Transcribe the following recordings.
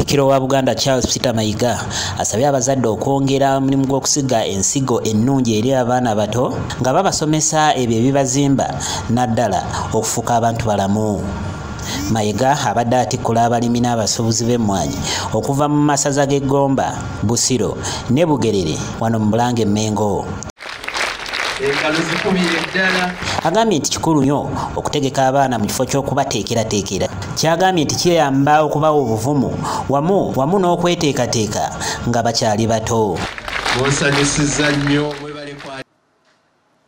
Katikkiro wa Buganda Charles Peter Mayiga asabye abazadde okwongera omulimu gw'okusiga ensigo ennungi eri abaana abato nga babasomesa ebyo ebibazimba naddala okufuuka abantu balamu. Mayiga abadde atikkula abalimi n'abasuubuzi b'emmwanyi okuva mu masaza g'e Gomba, Busiro ne Bugerere wano mu Bulange Mmengo. Agambye nti kikulu nnyo okutegeka abaana mu kifo ky'okubateekerateekera. Kyagambye nti kiyamba okubawa obuvumu wamu n'okweteekateeka nga bakyali bato.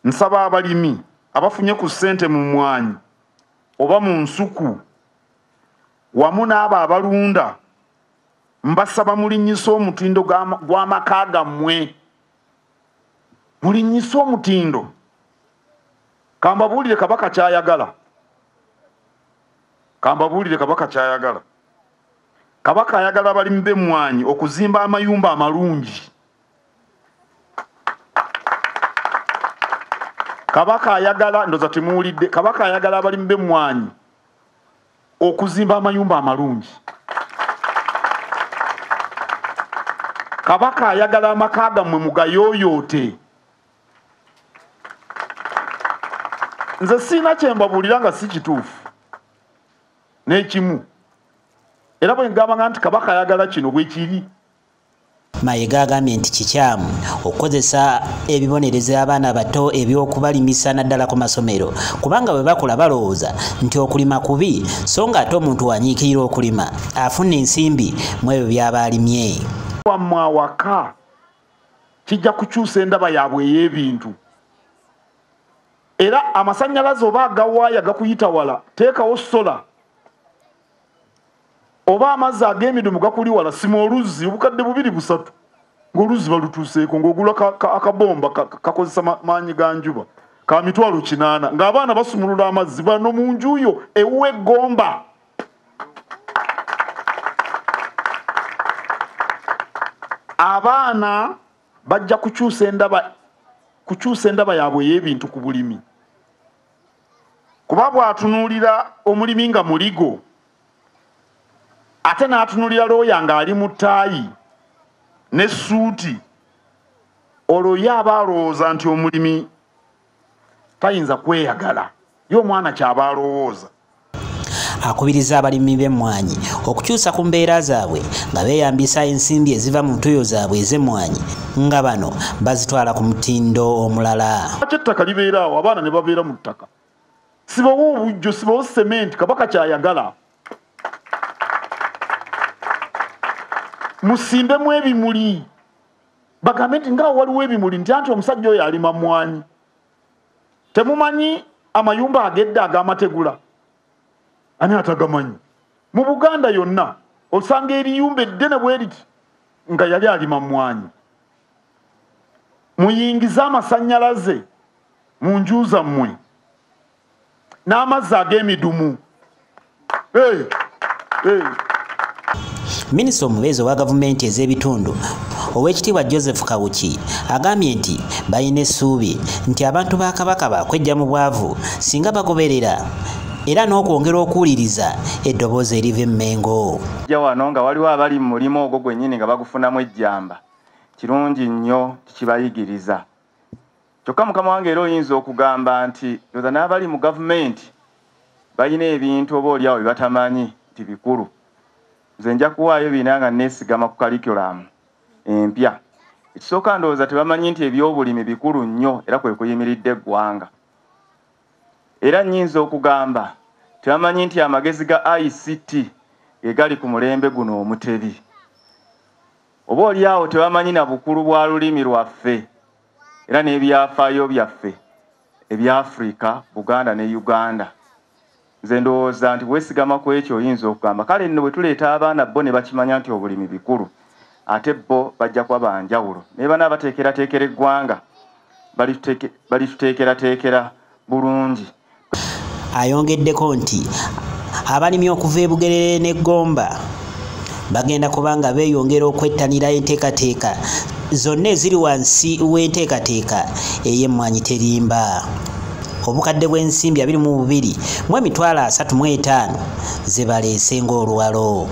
Nsaba abalimi abafunye ku ssente mu mmwanyi oba mu nsuku wamu n'abo abalunda, mbasaba mulinnyise omutindo gw'amaka gammwe. Mulinnyise omutindo. Kambabuulire Kabaka ky'ayagala. Kambabuulire Kabaka ky'ayagala. Kabaka ayagala abalimi b'emmwanyi okuzimba amayumba amalungi. Kabaka ayagala, ndoza temuwulidde, Kabaka ayagala abalimi b'emmwanyi okuzimba amayumba amalungi. Kabaka ayagala amaka gammwe mugayooyoote. Nze sirina kye mbabuulira nga si kituufu n'ekimu. Era bwe ngamba nti Kabaka ayagala kino bwe kiri. Mayiga agambye nti kikyamu okukozesa ebibonerezo abaana abato eby'okubalimisa naddala ku masomero, kubanga bwe bakula balowooza nti okulima kubi, so ng'ate omuntu wanyiikirira okulima afuna ensimbi mu ebyo by'aba alimye. Wammwe awaka kijja kukyusa endaba yaabwe ey'ebintu. Era amasannyalaze oba agawaaya gakuyita wala, teekawo sola. Oba amazzi ag'emidumu gakuli wala, sima oluzzi obukadde 2-3 ng'oluzzi balutuuseeko, ng'ogula akabomba kakozesa maanyi ga njuba ka 800,000 ng'abaana basumulula amazzi bano mu nju yo ewuwe Gomba. Abaana bajja kukyusa endaba yaabwe ey'ebintu ku bulimi. Kuba bw'atunuulira omulimi nga muligo, ate n'atunuulira looya ng'ali mu ttaayi n'essuuti, olwo ye aba alowooza nti omulimi tayinza kweyagala, ye omwana ky'aba alowooza. Akubiriza abalimi b'emmwanyi okukyusa ku mbeera zaabwe nga beeyambisa ensimbi eziva mu ntuuyo zaabwe ez'emmwanyi nga bano bazitwala ku mutindo omulala. Lwaki ettaka libeera awo, abaana ne babeera mu ttaka? Sibawo obujjo, sibawo sementi, Kabaka ky'ayagala. Musimbemu ebimuli, bagambe nti nga waliwo ebimuli, nti anti omusajja oyo alima mmwanyi. Temumanyi amayumba ag'edda ag'amategula? Ani atagamanyi? Mu Buganda yonna osanga eriyumba eddene bwe riti nga yali alima mmwanyi. Muyingize amasannyalaze mu nju zammwe n'amazzi ag'emidumu. Minisita omubeezi owa gavumenti ez'ebitundu Oweekitiibwa Joseph Kawuki agambye nti balina essuubi nti abantu ba Kabaka baakwejja mu bwavu singa bagoberera era n'okwongera okuwuliriza eddoboozi eriva e Mmengo. Ja wano nga waliwo abali mu mulimu ogwo gwennyini nga bagufunamu ejjamba, kirungi nnyo kikibayigiriza. Kyokka mukama wange era oyinza okugamba nti ndowooza n'abali mu gavumenti balina ebintu oba oliawo bye batamanyi nti bikulu. Nze nja kuwaayo bina nga neesigama ku curriculum empya. Ekisooka ndowooza tebamanyi nti ebyobulimi bikulu nnyo era kwe kuyimiridde eggwanga. Era nnyinza okugamba tebamanyi nti amagezi ga ICT ge gali ku mulembe guno omutebi. Oba oliawo tebamanyi na bukulu bwa lulimi lwaffe era n'ebyafaayo byaffe ebya Afrika, Buganda ne Uganda. Nze ndowooza nti weesigama ku ekyo oyinza okugamba kale nno bwe tuleeta abaana bo ne bakimanya nti obulimi bikulu, ate bo bajja kuba ba njawulo. Naye banaabateekerateekera eggwanga balituteekerateekera bulungi. Ayongeddeko nti abalimi okuva e Bugerere ne Gomba bagenda kubanga beeyongera okwettanira enteekateeka zonna eziri wansi w'enteekateeka ey'emmwanyi terimba. Obukadde bw'ensimbi 22 mu 305 ze baleese ng'oluwalo.